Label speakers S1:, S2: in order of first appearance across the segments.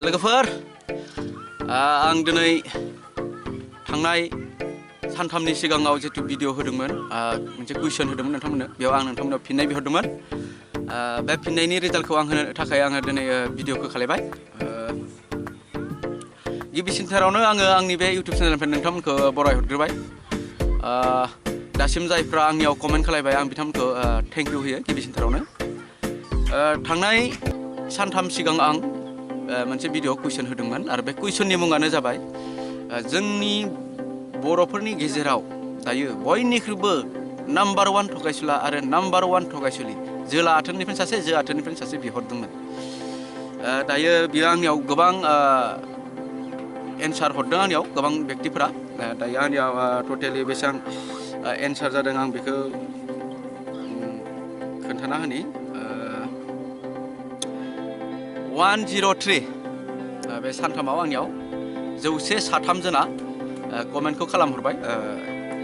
S1: लोगोफोर आं दिनै थांनाय सानथामनि सिगाङाव जितु भिडिअ होदोंमोन मोनसे कुइसन होदोंमोन नोंथांमोननो बेयाव आं नोंथांमोननो फिननाय बिहरदोंमोन बे फिननायनि रिजाल्टखौ आं होनो थाखाय आङो दिनै भिडिअखौ खालायबाय गिबिसिनथारावनो आङो आंनि बे इउटिउब चेनेलनिफ्राय नोंथांमोनखौ बराय हरग्रोबाय दासिम जायफ्रा आंनियाव कमेन्ट खालायबाय आं बिथांमोनखौ थेंक इउ होयो गिबिसिनथारावनो थांनाय सानथाम सिगां आं मोनसे भिडिअ कुइसन होदोंमोन आरो बे कुइसननि मुङानो जाबाय जोंनि बर'फोरनि गेजेराव दायो बयनिख्रुइबो नाम्बार 1 थगायसुला आरो नाम्बार 1 थगायसुलि जोला आथोननिफ्राय सासे जो आथोननिफ्राय सासे बिहरदोंमोन दायो बियो आंनियाव गोबां एन्सार हरदों आंनियाव गोबां व्यक्तिफोरा दायो आंनियाव टटेलि बेसेबां एन्सार जादों आं बेखौ खोन्थाना होनि 103 बे सानथामाव आंनियाव 113 जना कमेन्टखौ खालामहरबाय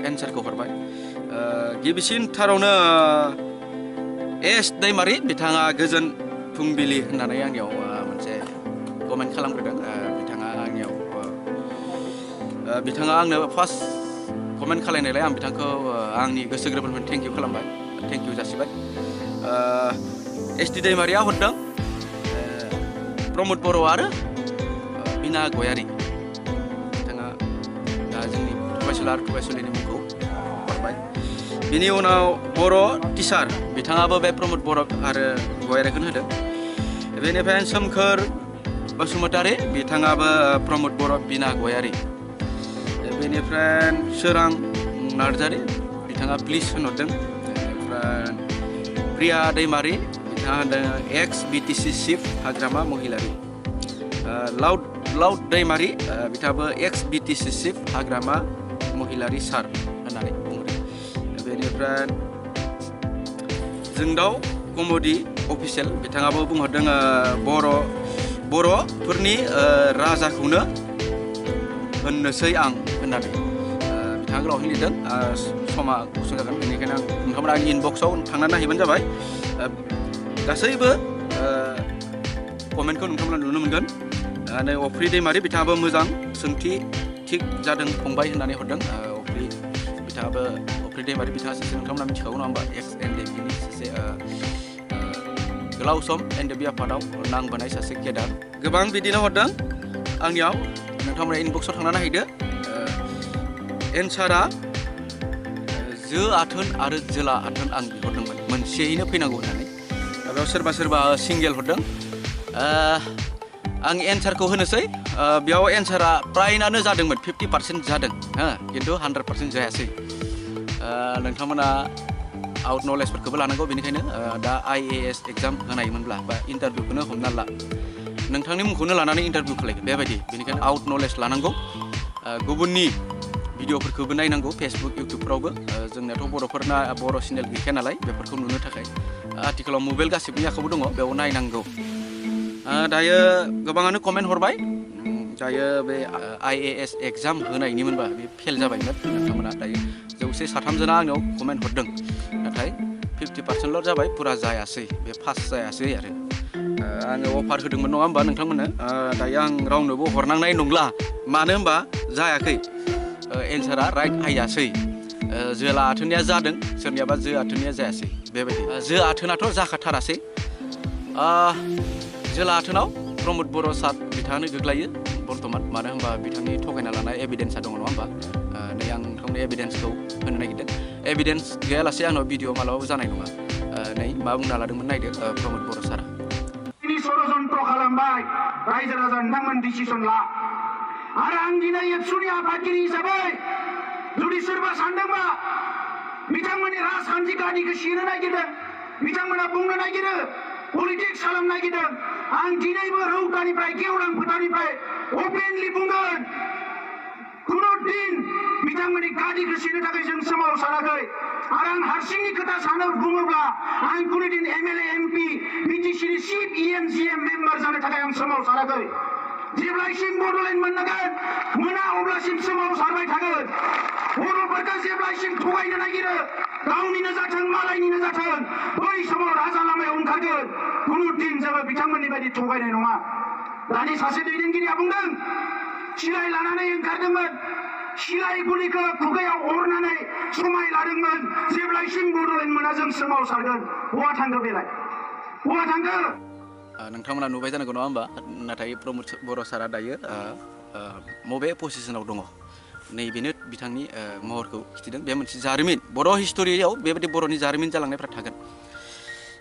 S1: एन्सारखौ हरबाय गिबिसिनथारावनो एस दैमारि बिथाङा गोजोन फुंबिलि होननानै आंनियाव मोनसे कमेन्ट खालामग्रोदों बिथाङा आंनो फार्स्ट कमेन्ट खालायनायलाय आं बिथांखौ आंनि गोसो गोरबोनिफ्राय थेंक इउ खालामबाय थेंक इउ जासिबाय एस डी दैमारिया हरदों प्रमद बर' आरो बिना गयारि बिथाङा दा जोंनि थगायसुला आरो थगायसुलिनि मुंखौ हरबाय बिनि उनाव बर' टिचार बिथाङाबो बे प्रमद बर' आरो गयारिखौनो होदों बेनिफ्राय सोमखोर बसुमतारी बिथाङाबो प्रमद बर' बिना गयारि बेनिफ्राय सोरां नार्जारि बिथाङा प्लिज होनहरदों बेनिफ्राय प्रिया दैमारि बिथाङा होनदों एक्स बिटिसि चिफ हाग्रामा महिलारि लाउड दैमारि बिथाङाबो एक्स बिटिसि चिफ हाग्रामा महिलारि सार होननानै बुंदों बेनिफ्राय जोंदाव कमेडि अफिसियेल बिथाङाबो बुंहरदों बर'फोरनि राजाखौनो होननोसै आं होननानै बिथाङा गोलावै लिरदों समा गुसुं जागोन बेनिखायनो आं नोंथांमोना आंनि इनबक्सआव थांनानै नायहैबानो जाबाय गासैबो कमेन्टखौ नोंथांमोना नुनो मोनगोन नै अफ्रि दैमारि बिथाङाबो मोजां सोंथि थिग जादों फंबाय होननानै हरदों अफ्रि दैमारि बिथाङा सासे नोंथांमोना मिथिखागौ नङा होमबा एक्स एनडिएफबिनि सासे गोलाव सम एनडिएफबि आफादाव नांबोनाय सासे केडार गोबां बिदिनो हरदों आंनियाव नोंथांमोना इनबक्सआव थांनानै नायहैदो एन्सारा जो आथोन आरो जोला आथोन आं बिहरदोंमोन मोनसेयैनो फैनांगौ होननानै बेयाव सोरबा सिंगेल हरदों आं एन्सारखौ होनोसै बेयाव एन्सारा प्रायनानो जादोंमोन 50% जादों खिन्थु 100% जायासै नोंथांमोना आउट नलेजफोरखौबो लानांगौ बेनिखायनो दा IAS एग्जाम होनायमोनब्ला बा इन्टारभिउखौनो हमना ला नोंथांनि मुंखौनो लानानै इन्टारभिउ खालायगोन बेबायदि बेनिखायनो आउट नलेज लानांगौ गुबुननि भिडिअफोरखौबो नायनांगौ फेसबुक इउटिउबफ्रावबो जोंनियाथ' बर'फोरना बर' चेनेल गैखाया नालाय बेफोरखौ नुनो थाखाय आथिखालाव मबाइल गासिबनि आखायावबो दङ बेयाव नायनांगौ दायो गोबाङानो कमेन्ट हरबाय दायो बे IAS एग्जाम होनायनिमोनबा बे फेल जाबायमोन नोंथांमोना दायो 113 जना आंनाव कमेन्ट हरदों नाथाय 50%ल' जाबाय फुरा जायासै बे पास जायासै आरो आङो अफार होदोंमोन नङा होमबा नोंथांमोननो दायो आं रावनोबो हरनांनाय नंला मानो होमबा जायाखै एन्सारा राइट हायासै जोला आथोननिया जादों सोरनियाबा जो आथोननिया जायासै बेबायदि जो आथोनाथ' जाखाथारासै जोला आथोनाव प्रमद बर' सार बिथाङानो गोग्लायो बर्थमान मानो होनबा बिथांनि थगायना लानाय एभिडेन्सआ दङ नङा होमबा नै आं नोंथांनो एभिडेन्सखौ होनो नागिरदों एभिडेन्स गैयालासे आंनाव भिडिअ मालाबाबो जानाय नङा नै मा बुंना लादोंमोन नायदो प्रमद बर' सारा
S2: षड़यन्त्र खालामबाय रायजो राजा नोंथांमोन डिसिसन ला आरो आं दिनै एबसुनि आफादगिरि हिसाबै जुदि सोरबा सानदोंबा बिथांमोननि राजखान्थि गादिखौ सिनो नागिरदों बिथांमोना बुंनो नागिरो पलिटिक्स खालामनो नागिरदों आं दिनैबो रौतानिफ्राय गेवलां फोथारनिफ्राय अपेनलि बुंगोन खुनु दिन बिथांमोननि गादिखौ सिनो थाखाय जों सोमावसाराखै आरो आं हारसिंनि खोथा सानो बुङोब्ला आं खुनु दिन एमएलए एमपि बिटिसिनि चिफ EMGM मेम्बार जानो थाखाय आं सोमावसाराखै जेब्लासिम बड'लेण्ड मोननांगोन मोना अब्लासिम सोमावसारबाय थागोन बर'फोरखौ जेब्लासिम थगायनो नागिरो गावनिनो जाथों मालायनिनो जाथों बै समाव राजा लामायाव ओंखारगोन खुनु दिन जोङो बिथांमोननि बायदि थगायनाय नङा दानि सासे दैदेनगिरिया बुंदों सिलाय लानानै ओंखारदोंमोन सिलाय गुलिखौ खुगायाव अरनानै समाय लादोंमोन जेब्लासिम बड'लेण्ड मोना जों सोमावसारगोन बहा थांगौ बेलाय बहा थांगौ
S1: नोंथांमोना नुबाय जानांगौ नङा होमबा नाथाय प्रमद बर' सारा दायो मबे पजिसनाव दङ नैबेनो बिथांनि महरखौ खिथिदों बे मोनसे जारिमिन बर' हिस्ट'रियाव बेबायदि बर'नि जारिमिन जालांनायफ्रा थागोन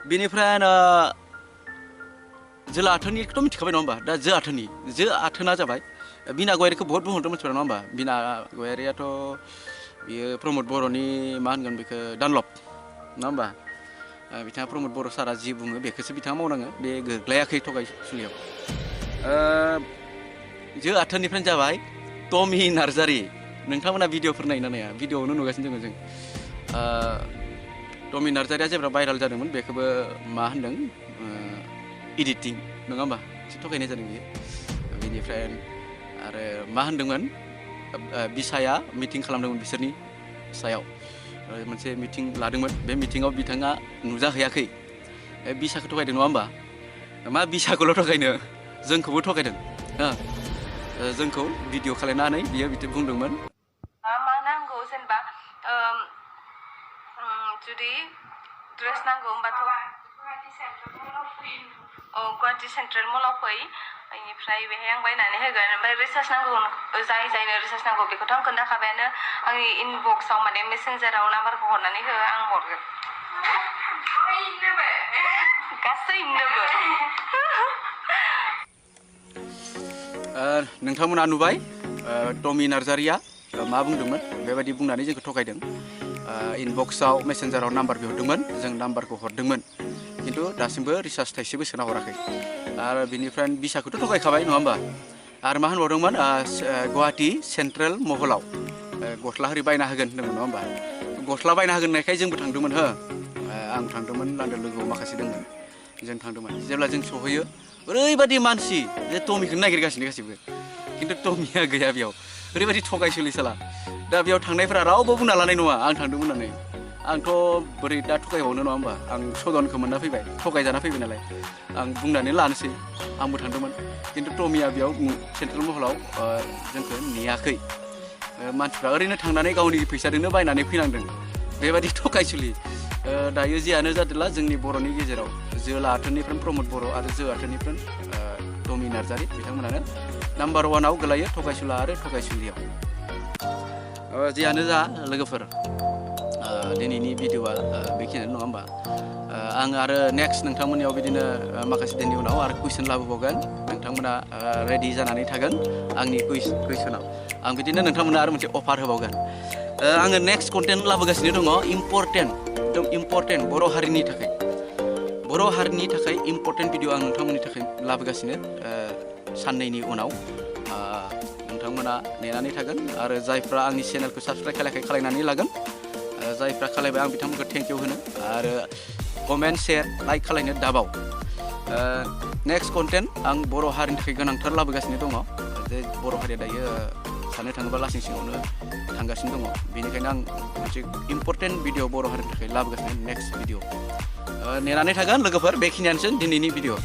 S1: बेनिफ्राय जोला आथोननिखौथ' मिथिखाबाय नङा होमबा दा जो आथोना जाबाय बिना गयारिखौ बहुत बुंहरदों मिथिबाय नङा होमबा बिना गयारियाथ' बियो प्रमद बर'नि मा होनगोन बेखौ दानलब नङा होमबा बिथाङा प्रमद बर' सारा जि बुङो बेखौसो बिथाङा मावनाङो बे गोग्लैयाखै थगायसुलियाव जो आथोननिफ्रायनो जाबाय टमि नार्जारि नोंथांमोना भिडिअफोर नायना नाया भिडिअआवनो नुगासिनो दङ जों टमि नार्जारिया जेब्ला भाइराल जादोंमोन बेखौबो मा होनदों इडिटिं नङा होमबा एसे थगायनाय जादों बियो बेनिफ्राय आरो मा होनदोंमोन बिसाया मिटिं खालामदोंमोन बिसोरनि सायाव मोनसे मिटिं लादोंमोन बे मिटिङाव बिथाङा नुजाहैयाखै बिसाखौ थगायदों नङा होमबा मा बिसाखौल' थगायनो जोंखौबो थगायदों जोंखौ भिडिअ खालायनानै बियो बिदि बुंदोंमोन
S3: मा नांगौ जेनेबा जुदि ड्रेस नांगौ होमबाथ' गुवाहाटि सेन्ट्रेल मलाव फै बेनिफ्राय बेहाय आं बायनानै होगोन ओमफ्राय रिसार्च नांगौ जायनो रिसार्च नांगौ बेखौथ' आं खोन्थाखाबायानो आंनि इनबक्सआव माने मेसेन्जाराव नाम्बारखौ हरनानै हो आं हरगोन गासैनोबो
S1: नोंथांमोना नुबाय टमि नार्जारिया मा बुंदोंमोन बेबायदि बुंनानै जोंखौ थगायदों इनबक्सआव मेसेन्जाराव नाम्बार बिहरदोंमोन जों नाम्बारखौ हरदोंमन खिन्थु दासिमबो रिसार्च थाइसेबो सोना हराखै आरो बिनिफ्राय बिसाखौथ' थगायखाबाय नङा होमबा आरो मा होनबावदोंमोन गुवाहाटि सेन्ट्रेल महलाव गस्ला आरि बायना होगोन होनदोंमोन नङा होमबा गस्ला बायना होगोन होननायखाय जोंबो थांदोंमोन आं थांदोंमोन आंजों लोगोआव माखासे दंमोन जों थांदोंमोन जेब्ला जों सहैयो ओरैबायदि मानसि जे टमिखौनो नागिरगासिनो गासिबो खिन्थु टमिया गैया बेयाव ओरैबायदि थगायसुलि साला दा बेयाव थांनायफोरा रावबो बुंना लानाय नङा आं थांदोंमोन होननानै आंथ' बोरै दा थगायबावनो नङा होमबा आं सदनखौ मोनना फैबाय थगायजाना फैबाय नालाय आं बुंनानै लानोसै आंबो थांदोंमोन खिन्थु टमिया बेयाव सेन्ट्रेल महलाव जोंखौ नेयाखै मानसिफ्रा ओरैनो थांनानै गावनि फैसाजोंनो बायनानै फैनांदों बेबायदि थगायसुलि दायो जियानो जादोंला जोंनि बर'नि गेजेराव जोला आथोननिफ्राय प्रमद बर' आरो जो आथोननिफ्राय टमि नार्जारि बिथांमोनानो नाम्बार वानाव गोलैयो थगायसुला आरो थगायसुलियाव जियानो जा लोगोफोर दिनैनि भिडिअआ बेखिनियानो नङा होमबा आं आरो नेक्स्ट नोंथांमोननियाव बिदिनो माखासे दिननि उनाव आरो कुइसन लाबोबावगोन नोंथांमोना रेडि जानानै थागोन आंनि कुइसनाव आं बिदिनो नोंथांमोना आरो मोनसे अफार होबावगोन आङो नेक्स्ट कन्टेन्ट लाबोगासिनो दङ एकदम इम्परटेन्ट बर' हारिनि थाखाय इम्परटेन्ट भिडिअ आं नोंथांमोननि थाखाय लाबोगासिनो साननैनि उनाव नोंथांमोना नेनानै थागोन आरो जायफ्रा आंनि चेनेलखौ साबस्क्राइब खालायाखै खालायनानै लागोन जायफ्रा खालायबाय आं बिथांमोनखौ थेंक इउ होनो आरो कमेन्ट शेयार लाइक खालायनो दाबाव नेक्स्ट कन्टेन्ट आं बर' हारिनि थाखाय गोनांथार लाबोगासिनो दङ जे बर' हारिया दायो साननो थाङोबा लासिं सिङावनो थांगासिनो दङ बेनिखायनो आं मोनसे इम्परटेन्ट भिडिअ बर' हारिनि थाखाय लाबोगासिनो नेक्स्ट भिडिअ नेनानै थागोन लोगोफोर बेखिनियानोसै दिनैनि भिडिअ